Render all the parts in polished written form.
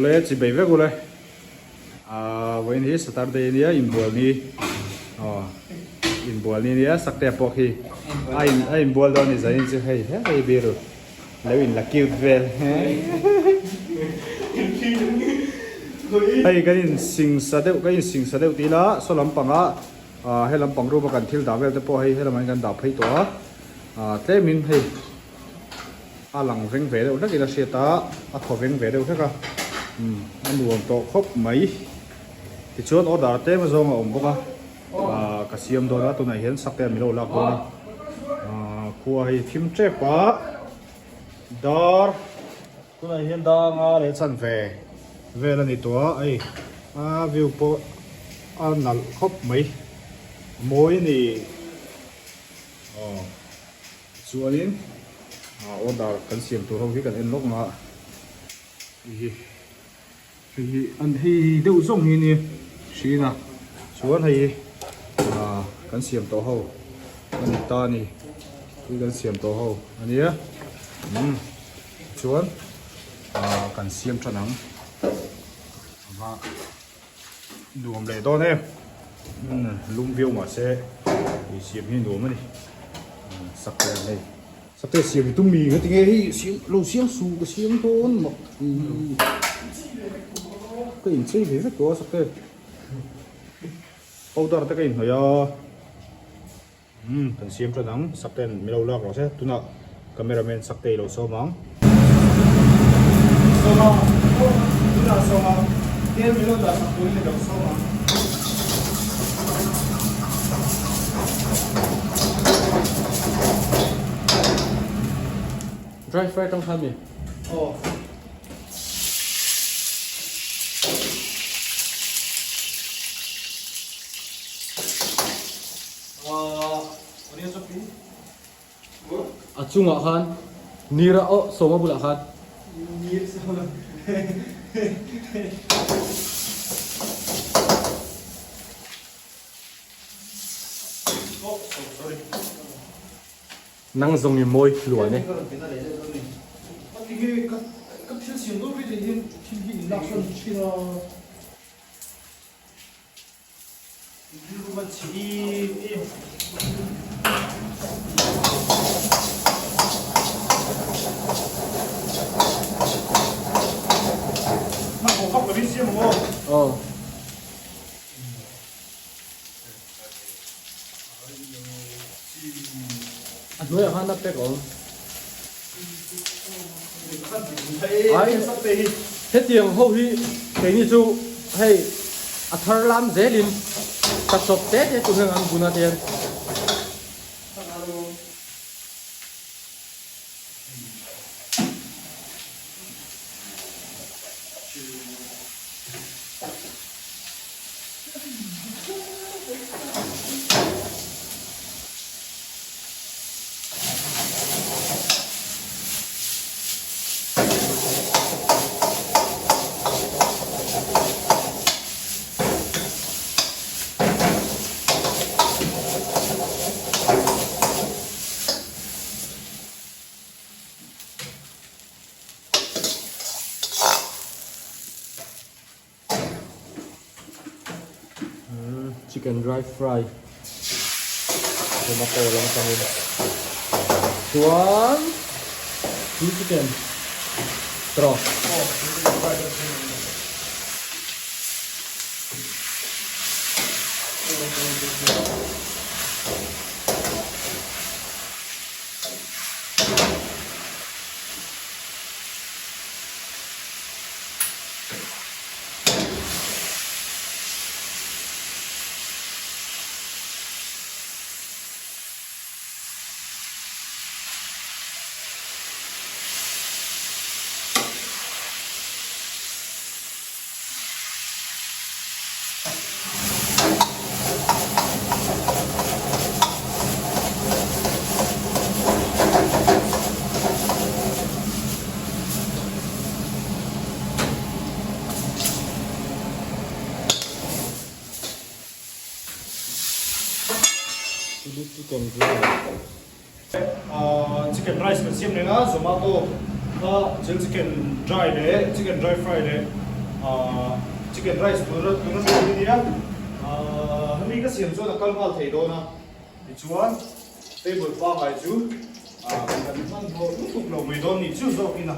Awle chi bei vek ule ah vawiin hi Saturday ania inbual ni aw inbual ni ania Saktea pawh khi a in a inbual dawn a ni zanin chu hei hei biru lo in la cute vel hei kan in singsa deuh kan in singsa deuh tih ila saw lampanga ah he lampang room a kan thil dah vel te pawh hei helamah hian kan dah phei tawh a ah tlemin hei. A lang veng ve deuh hlekin a hriat a, a thaw veng ve deuh hlek a, umm a nuam tawh khawp mai. Tichuan order tlem azawng a awm bawk a, ah ka siam dawn a, tunah hian sak te a milo lak dawn a, ah khua hei thim tep a, dar tunah hian dar anga leh chan ve vel a ni tawh a, hei a view pawh a nalh khawp mai, a mawi a ni aw. Chuanin order kan siam tur ho hi kan en lawk ang a, hei hi hei hi an hei deuh zawng hi nia hriin a, chuan hei hi ah kan siam tawh ho a ni ta a ni, hei kan siam tawh ho a nia umm chuan ah kan siam tan ang ava. Nuam leh dawn em lum viau mah se ei siam hi nuam a ni sak te an hei sak te siam hi tum mi nga tinge hei siam lo siam su ka siam dawn mak ka inchei ve vek tawh a sak te powder te ka inhnawih a. Umm kan siam tan ang sak ten min lo lak rawh se tunah camera man sak te i lo sawm ang. Sawma tunah sawma tel min lo dah sak turin i lo sawm ang. Dry fry tang khan mi. Aw. A chungah khan nira aw sawma bulah khan. Nang zawng i mawi hluan e. Aw. A hnuaiah khan a pack awm. Ai hetiang ho hi keini chu hei a thar lam zelin ka chawp te te tur hian an bun a tian. Chicken dry fry tomato lam atangin chuan chilli chicken trawh Chili chicken dry. Chicken rice kan siam reng a, zomato kha chil chicken dry leh chicken dry fry leh. Chicken rice tuna tuna mi hi nia hemi ka siam chuan a kal nghal thei dawn a tichuan table pangai chu kan hmanhmawh lutuk lo mai dawn ni chu zawkin a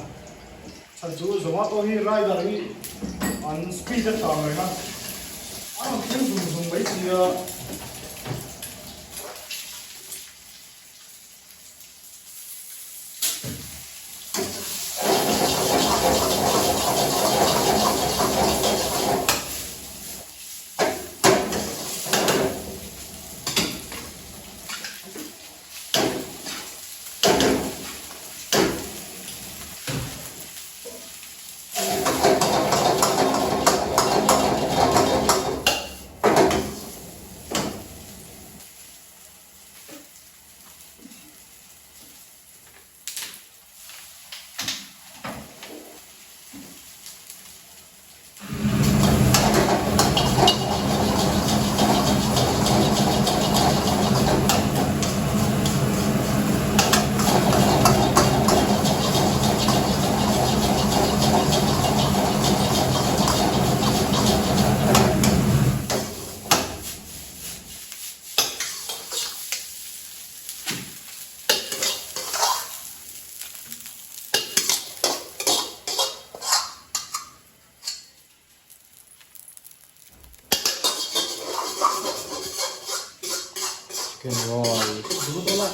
chhan chu Zomato hi rider hi an speed a tha ang reng a a rawn thleng zung zung mai sia.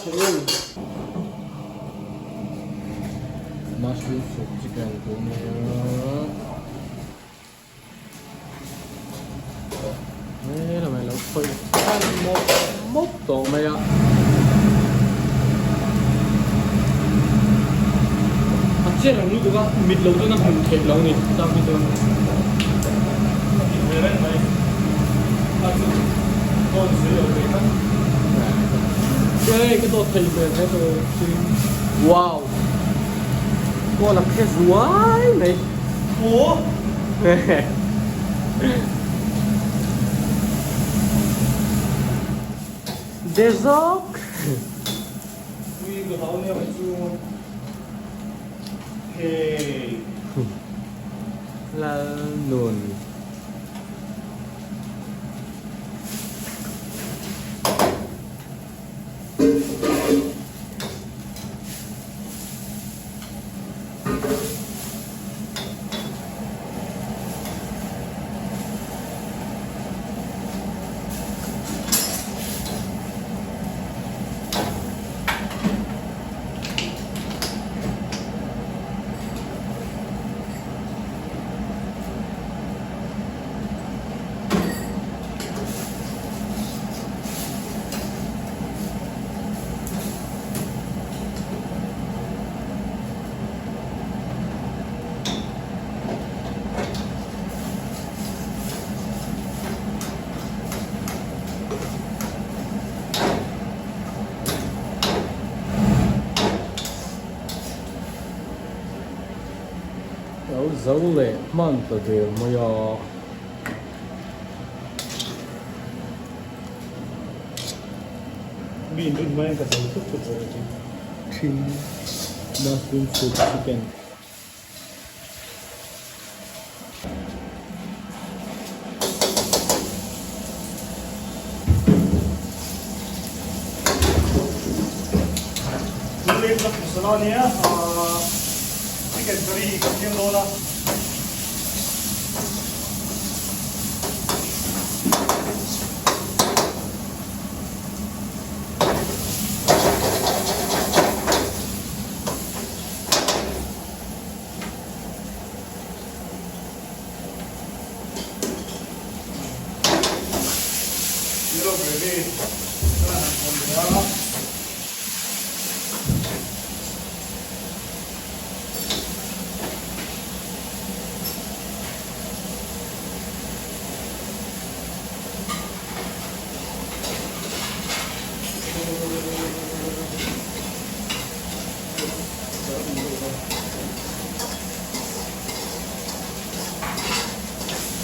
Chicken rice. Mushroom soup chicken tuna. He lamah lo khawih tan mawp mawp tawh mai a. A chian ang lutuk a, mit lo chuan a hmuh theih lo a ni chang hi chuan. A ti ve reng mai. A chu dawn zui lo ve kha. Hei ka dawt thei ve hle tawh chin. Wow! Kawl a phe zuai mai. Aw! Dezawk! Ui ka hau nia mai chu. Hey! Lalnun. Lo zo leh hman ta der mai a. Mi in rin mai ka zo thut thut zawk ache. Thin mushroom soup chicken. Lunglen ka hmu a nia chicken curry ka siam dawn a. Yellow gravy chuan han hawn leh a.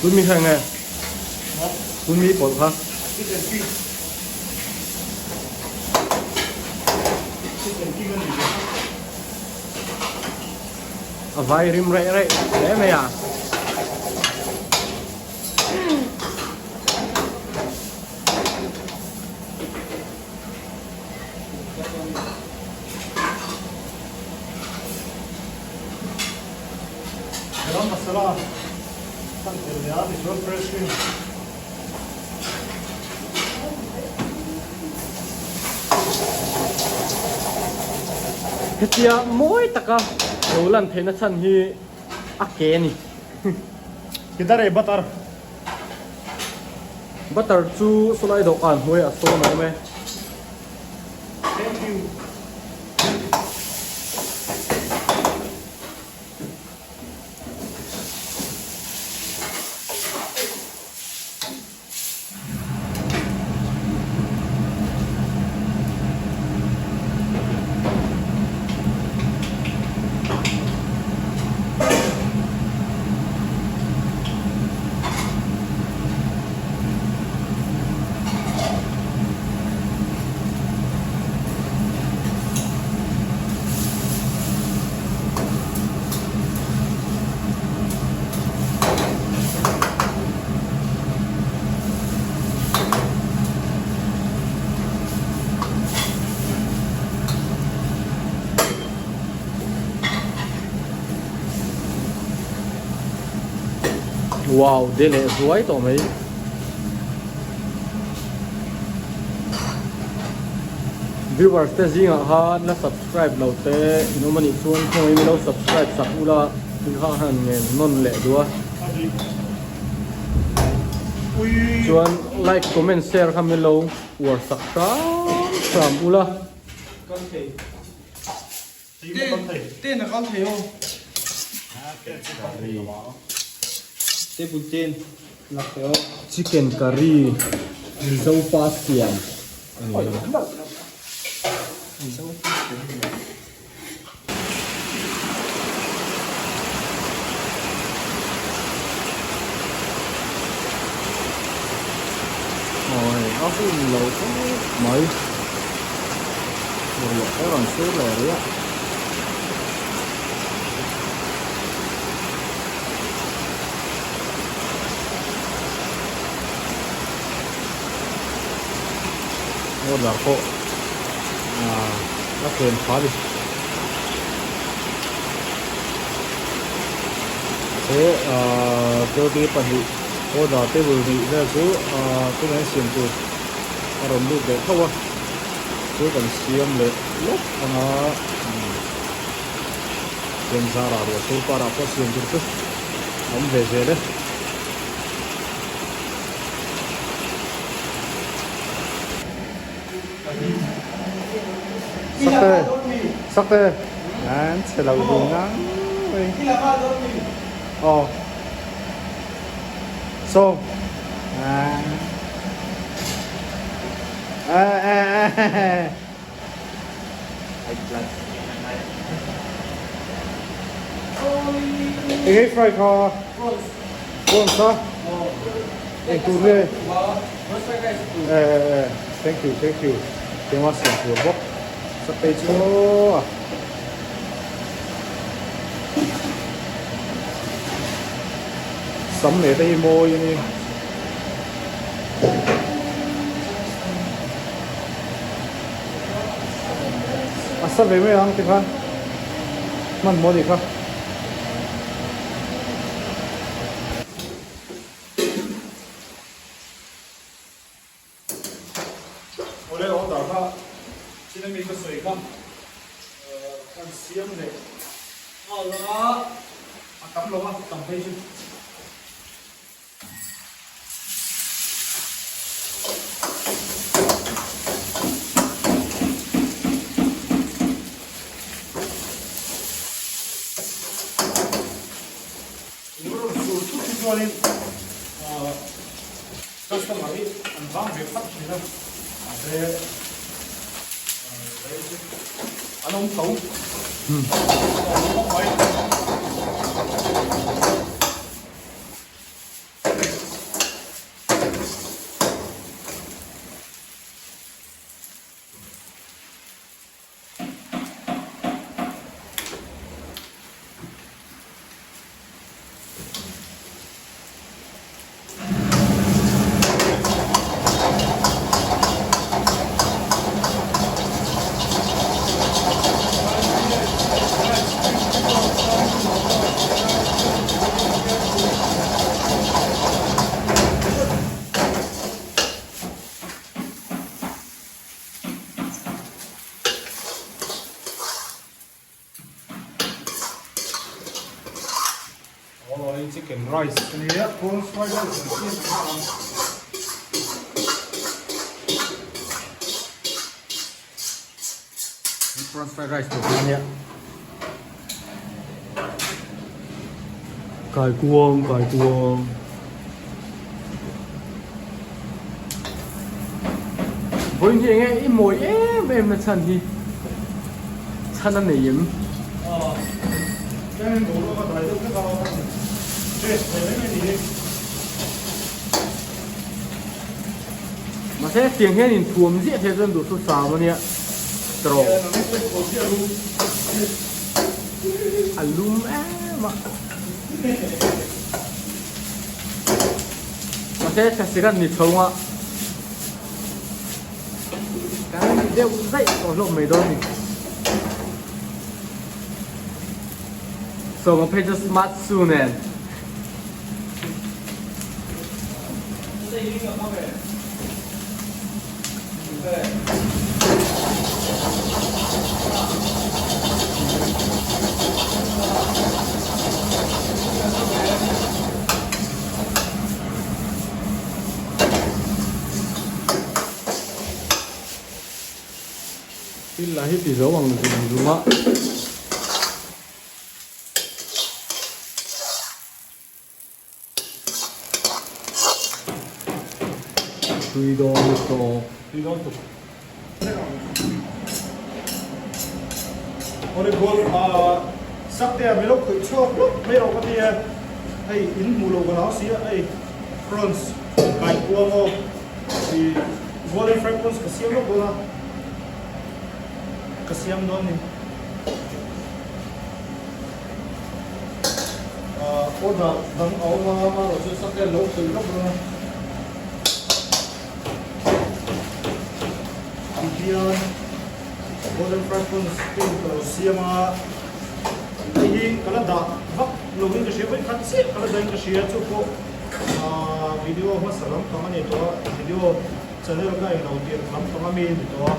Tun mi kha enge? Tun mi pawlh kha? Chicken king. Chicken king a ni ve. A vai rim reh reh hle mai a. Garam masala kan telh leh a tichuan fresh cream. Hetia mawi taka lo lan theihna chhan hi a ke a ni. Kidar e butter. Butter chu sawlai dawhkan hnuaiah sawn a awm e. Thank you. Wow de leh zuai tawh mai. Viewers te zingah khan la subscribe lo te in awm anih chuan khawngaih in lo subscribe sak ula in kha han ngen nawn leh duh a. Chuan like comment share kha min lo uar sak hram hram ula. Ten a kal thei aw. Table ten lak thei aw. Chicken curry Mizo pa siam a ni a. Mizo pa siam a ni a. Awi a hun lo khawp mai. Ruah te rawn sur leh rih a. Order pawh a tlem phah a ni. He table pahnih order table hnih vel chu tunah hian siam tur a rawn lut leh tho a. Chu kan siam leh lawk ang a chuan zara ruah sur parah pawh siam tur chu a awm ve zel e. Sakte sakte an chhe lo dun ngang mai aw sawm Eng ei fry kha prawns a eng tur nge eh thank you thank you kema siam tur bawk sakei chu a sam leh te hi mawi a ni. A sa ve mai ang tikhan hmanhmawh a nih kha. Awle order kha chin ami ka sawi kha kan siam leh nghal a a tam lo a tam phei chu. Chuanin customer hi an vang ve phat thin a mahse an awm tho mai. Chicken rice a nia, prawns fried rice an siam tawh ang. Prawns fried rice tur a nia. Kaikuang kaikuang. Vawiin hi enge i mawi em em na chhan hi chhan a nei em? Aw tlem boruak a dai deuh vek a dress thei mai mai ni hi. Mahse tiang hian inthuam ziah thei chuan duhthusam a nia tawh. A lum em a. Mahse thlasik a ni chho a. Kan ni deuh daih tawh hlawk mai dawn a ni. Sawma phei chu smart shoe nen. Thil lah hi ti zo ang zung zung a. Tui dawn lutuk. Tui dawn tuk. Awle goal ah Saktea milo khawih chhuak hlawk mai rawh ka ti e. Hei in hmuh loh ka hlau si a hei prawns kai kuang aw i golden fried prawns ka siam lawk dawn a ka siam dawn ni. Order dang a awm a amaherawh chu Saktea lo khawih lawk dawn a. Tihian golden fried prawns pin ka lo siam a, hei hi ka la dah vak lovin ka hria, vawikhat chiah ka la dahin ka hria, chu pawh aaa video hmasa lampang a ni tawh a, video channel ka englo tirh lampang ami a ni tawh a,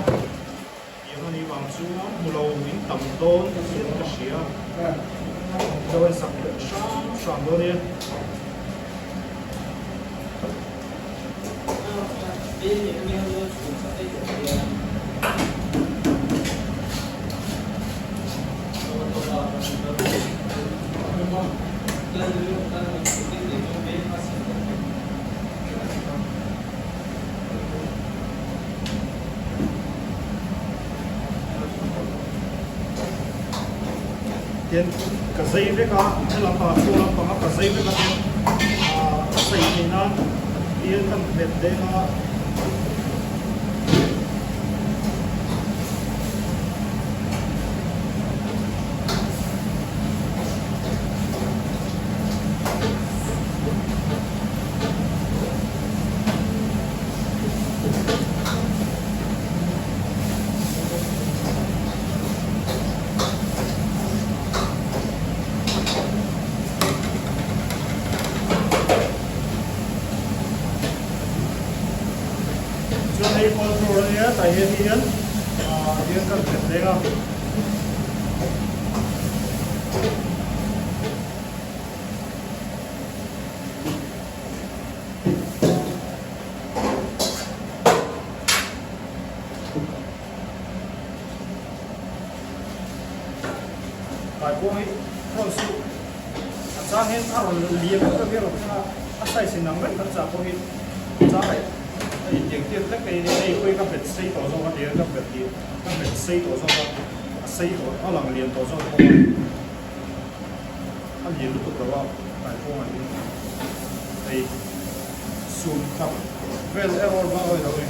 tiang a nih vang chuan hmu lo in tam dawn in ka hria, ka rawn sak leh hram hram dawn nia. Tian ka zei vek a, helam pangah chaw lampangah ka zei vek a tian a sei theih nan tian kan hmet deng a. Chuan hei kawl tur a nia tah hian hian ah hian kan hmet leng a. Kaikuang hi rawn suh a chang hian a rawn lian deuh deuh hi a rawn thleng a, a size in ang reng kan chah pawh hi a chang leh a intiang tiat hlek te hi hei pawh hi ka hmet sei tawh zawk a ti a ka hmet tih ka hmet sei tawh zawk a a sei tawh a lang lian tawh zawk bawk a a lian lutuk lo a kaikuang ah hian hei sum khat vel error bak a ni lo a ni.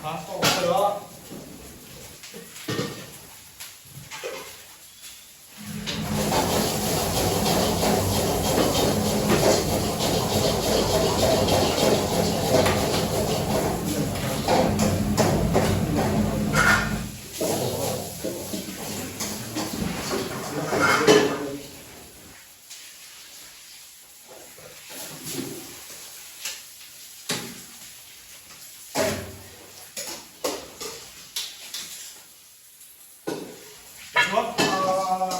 Khan ka awm ber a. Chuan ahh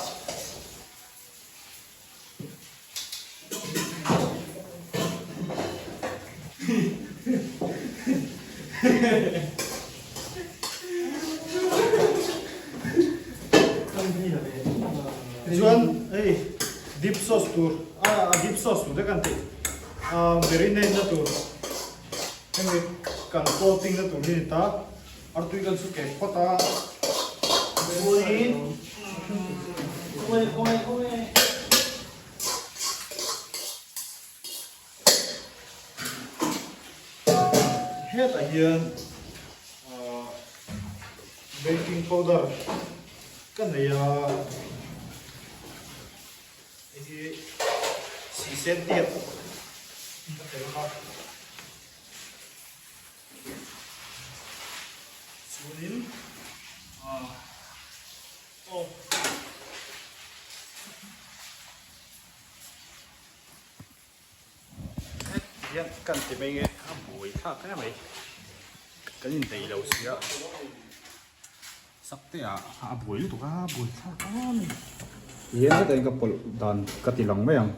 Tichuan hei dip sauce tur a dip sauce tur te kan tih ahh marinade na tur hemi kan coating na tur hi a ni ta. Artui kan chu keh phawt a. Chuanin hetah hian baking powder ka nei a, hei hi sihsen tiat ka telh a. Chuanin ah aw heti hian kan ti mai nge a buai thlak hle mai kan indaih lo sia sak te ah a buai lutuk a buai thlak a ni tihian hetah hian ka pawlh dan ka ti lang mai ang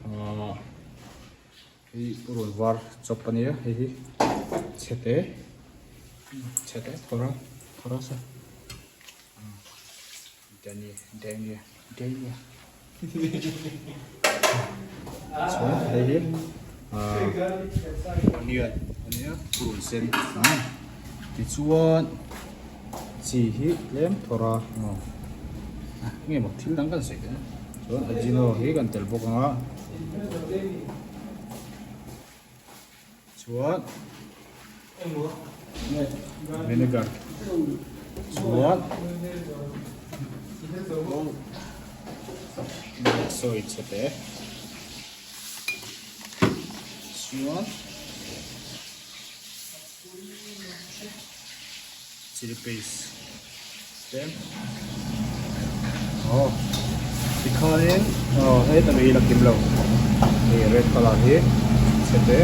ah. Hei purun var chawp a nia hei hi chhete chhete thawra thawra sa dania dania dania chuan hei hi ahh onion ania purun sen tichuan chi hi tlem thawra aw nge maw thil dang kan sawi teh a chuan ajino hi kan tel bawk ang a. Chuan vinegar chuan sawi chhe te chuan chilli paste tlem aw tikhanin aw heta mi la kim lo hei red colour hi chhe te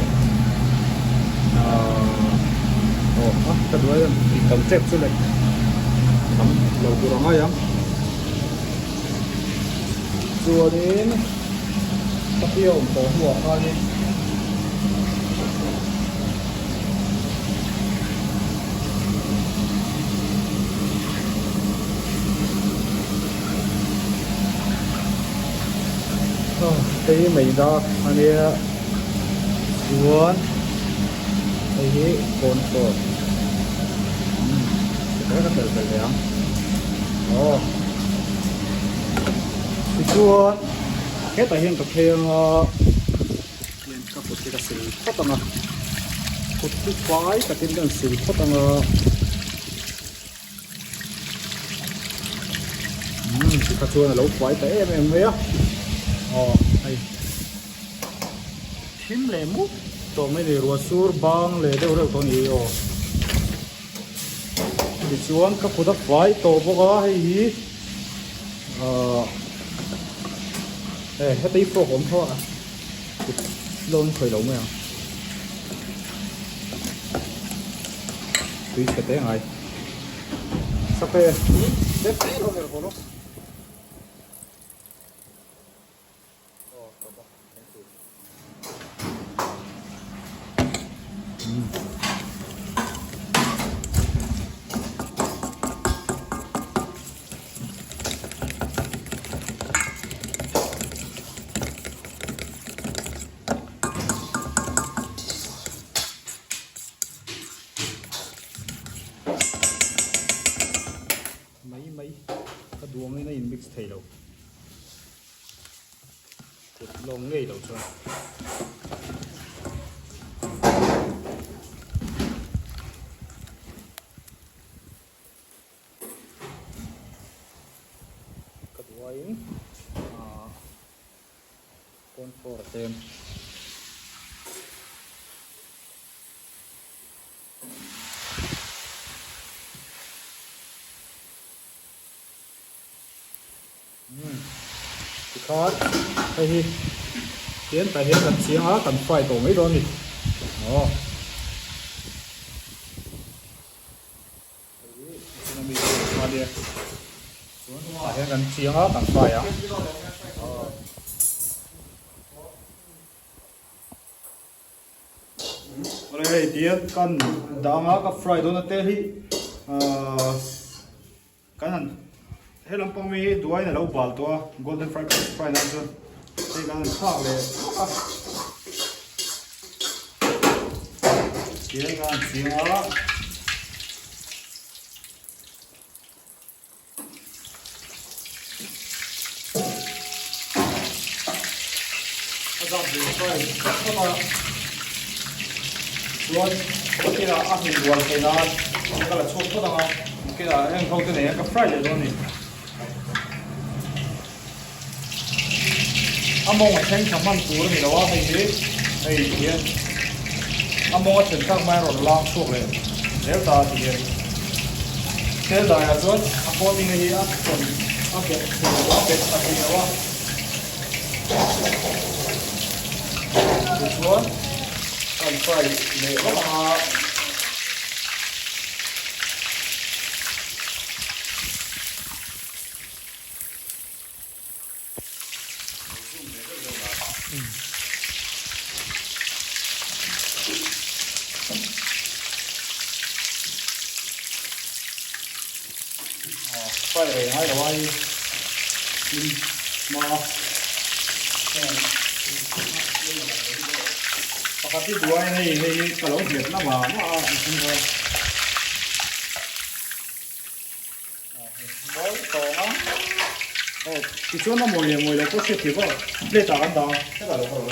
ahh aw a ka duai em tih tam tep chu le tam lo tur a ngai ang chuanin coffee a awm tawh hnuah khanin. Hei hi maida a nia chuan hei hi corn flour umm ka tel belh leh ang aw tichuan hetah hian ka phei anga. Hian ka kut hi ka sil phawt ang a, kut hi fai takin ka sil phawt ang a, umm tikha chuan a lo fai ta em em mai a, aw hei thim leh mup tawh mai a ni ruah sur bang leh deuh reuh tawh a ni aw tichuan ka kut a fai tawh bawk a hei hi ahh heta hi fork awm tho a. Kut lawn khawih lo mai ang. Tui chhe te ngai. Sak e. Dep te lo her haw lo. Oh, tawp a. Thank you. Mm. Mai mai ka duh angin a in mix thei lo kut lawng ngei lo chuan. Camphor a tlem. Tikhan hei hi tian tah hian kan chiang a kan fry tawh mai dawn a ni aw. Hei hi nichina mi chu a nia chuan tah hian kan chiang a kan fry ang aw. Awle hei tian kan dang a ka fry dawn a tel hi ahh. Kan han he lampang mi hi duaiin a lo bal tawh a, golden fry fry nan chuan hei kan han thlak leh thlak a. Tihian kan han ching a. A zat ve fry thlak a. Chuan kinah a hmin rual theih nan ka la chhuak phawt ang a, kinah heng ho te nei hian ka fry leh dawn a ni. A mawng a thleng tha hman tur a ni lo a, hei hi hei hian a mawng a thlen tak mai a rawn lang chhuak leh zel ta a ti hian tel daiah chuan a coating hi a tawn a bet thei lo a bet tha thei lo a. Tichuan kan fry leh vak ang a. Fry rei ngai lo a hei tin hma pakhat hi duai hei hei hi ka lo hmet na mah mah a mawi tawng a aw tichuan a mawi leh mawi lo pawh hriat theih vak plate ah kan dah a hetah lo ka lo.